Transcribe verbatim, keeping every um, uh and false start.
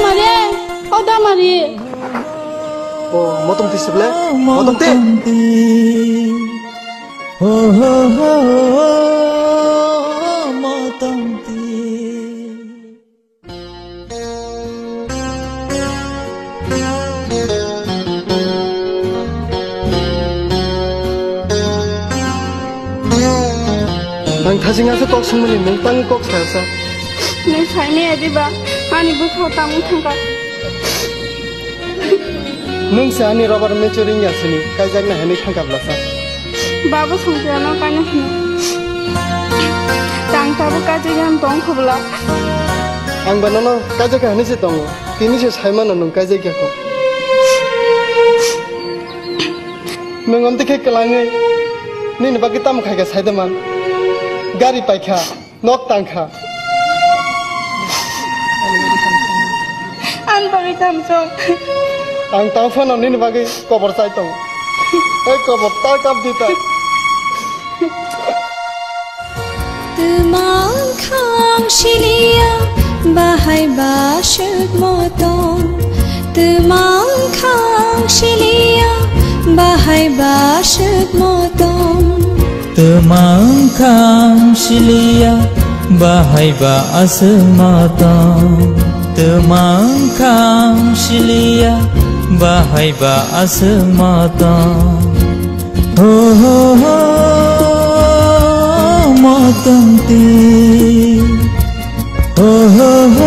Mari, o da mari. O, motom twi sible? Motom twi. Ho, ho, ho, ho, motom twi. Nang thajing asa kok songmani nung tangwi kok saya sa. Nung saimaya diba, ani bwkhao tamo thangkha. Nung se ani rubber mechuring ya sini, kaijakna hinwi thangkha bwlasa. Babo songchaya no kaina hino. Tang tabuk kaijak yan tong khobla. Ang ba nono kaijak hinwi se tongo. Tini se saimano nung kaijak ya kho. Nung amtwi khe kwlangwi nini bagwi tamo khaikha saide man. Gari paikha. Nok tangkha. Ang bagwi tamo song. Ang tang phano nini bagwi kobor chai tongo. Ei kobor ta kap di ta. Twmang khang siliya bahai ba swk motom. Twmang khang siliya bahai ba swk motom. Twmang khang siliya bahai ba aswk motom. Twmang khang siliya bahai ba aswk motom. Ho, ho, ho, motom twi. Ho, ho, ho.